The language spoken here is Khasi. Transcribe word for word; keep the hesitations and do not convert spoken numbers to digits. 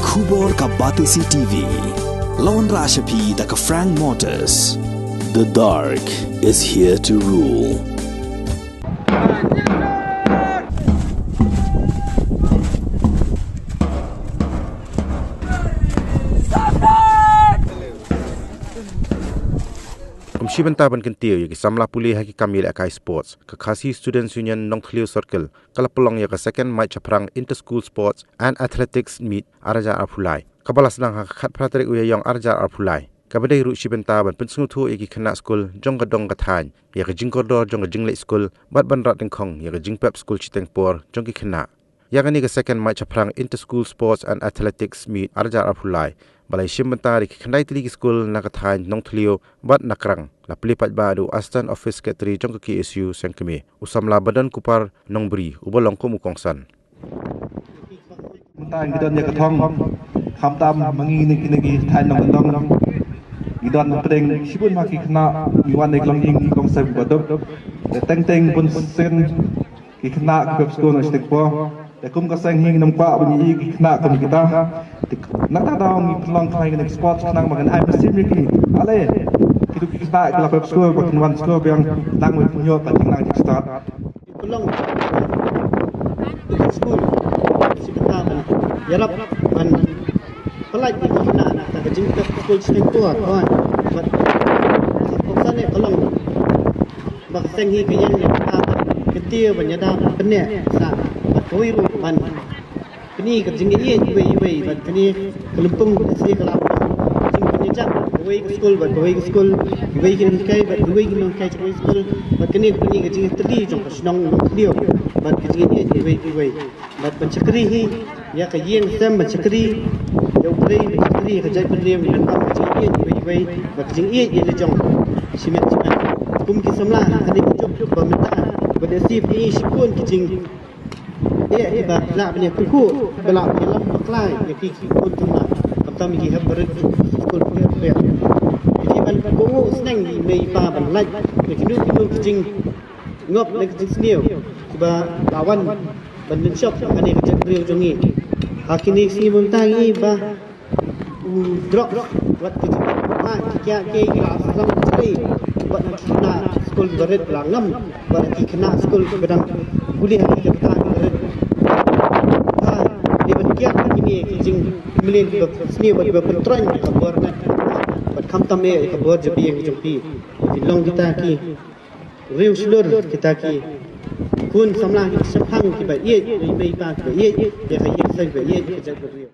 Khubor ka Batesi T V. Lawan Rashapi da ka Frank Motors. The dark is here to rule. Kum shi bynta ban kyntiew ïa ki samla pule ha ki kam ïalehkai sports, ka Khasi Students Union Nongthliew Circle ka la pynlong ïa ka Second Mait Shaphrang Inter School Sports and Athletics Meet ar hajar arphew lai, kaba la sdang ha ka khatphra tarik u Ïaïong ar hajar arphew lai. Kaba dei ruh shi bynta ban pynsngewthuh ïa ki khynnah skul jong ka dong ka thaiñ ïa ka jingkordor jong ka jingleit skul bad ban rat dyngkhong ïa ka jingpep skul shiteng por jong ki khynnah. Ïa kane ka Second Mait Shaphrang Inter School Sports and Athletics Meet ar hajar arphew lai ba la ïashim bynta da ki khyndai tylli ki skul na ka thaiñ Nongthliew bad na Krang, la plie paidbah da u Assistant Office Secretary jong ka K S U Seng Kmie, u samla Badon Kupar Nongbri, uba long kum u kongsan. Mynta ngi don ïa ka thong, khamtam ma ngi ne kine ki thaiñ nongkyndong, ngi don hapdeng shibun ma ki khynnah, ngi wan ïa ka longïing longsem ba duk. Te teng teng bun sien ki khynnah ki pep skul na shiteng por. Te kum ka seng hi ngim kwah ban ïohi ki khynnah kum kita. Te nangta daw ngi pynlong khnang ïa ki sports khnang ba ngan ai mynsiem ïa ki. Ale, kito ki khynnah ki la pep skul ba kin wan skul biang nang wei pynïoh ka jinglang jingstad. Pynlong skul shi bynta ban ïarap ban pynlait ïa ki khynnah na ka jingpep skul shiteng por, hooid. Bad kongsan ne ka long ba ka seng hi ka ïeng ïa ka bynta ban kyntiew ban ïada ban pynneh sa bad kawei ruh ban pyni ka jingïeit iwei iwei bad kane ka lympung ka seng ka la jingpynïaid kawei ka skul bad kawei ka skul, iwei ki nonghikai bad iwei ki nonghikai jong kawei skul bad kane ka pyni ka jingïatylli jong ka shnong Nongthliew bad ka jingïeit iwei iwei. Bad ban shakri hi ïa ka ïing sem ban shakri ïa u briew ban shakri ïa ka jaitbynriew ïa ka jingïeit iwei iwei bad ka jingïeit ïa la jong shimet shimet. Kum ki samla ha kane ka juk ba mynta ba da sip ni shibun ki jing eh kiba lah ban ïa kyrkhu ba lah ban ïalam bakla ïa ki ki khun samla. Khamtam ki hep barit skul pher pher. Ki ban kohnguh sneng i mei i pa ban lait ïa kino kino ki jing ngop ne ka jingsniew kiba la wan ban lynshop ha kane ka jaitbynriew jong ngi. Ha kine ki sngi mynta ngi ba u drok wat ki jingma ki kiak ki la slang sdei bad ki khynnah skul kiba rit la ngam bad ki khynnah skul kiba dang pule ha ki kata kiba rit. Ha kine ban kiak kine ki jingmlien kiba sniew bad kiba pyntroiñ ka bor na bad khamtam eh ka bor jabieng ki jong phi. Ki long kita ki riew shlur kita ki khun samla ki shemphang kiba ïeit, ïa i mei i pa kiba ïeit, ïa ka ïing seng kiba ïeit, ka jaitbynriew.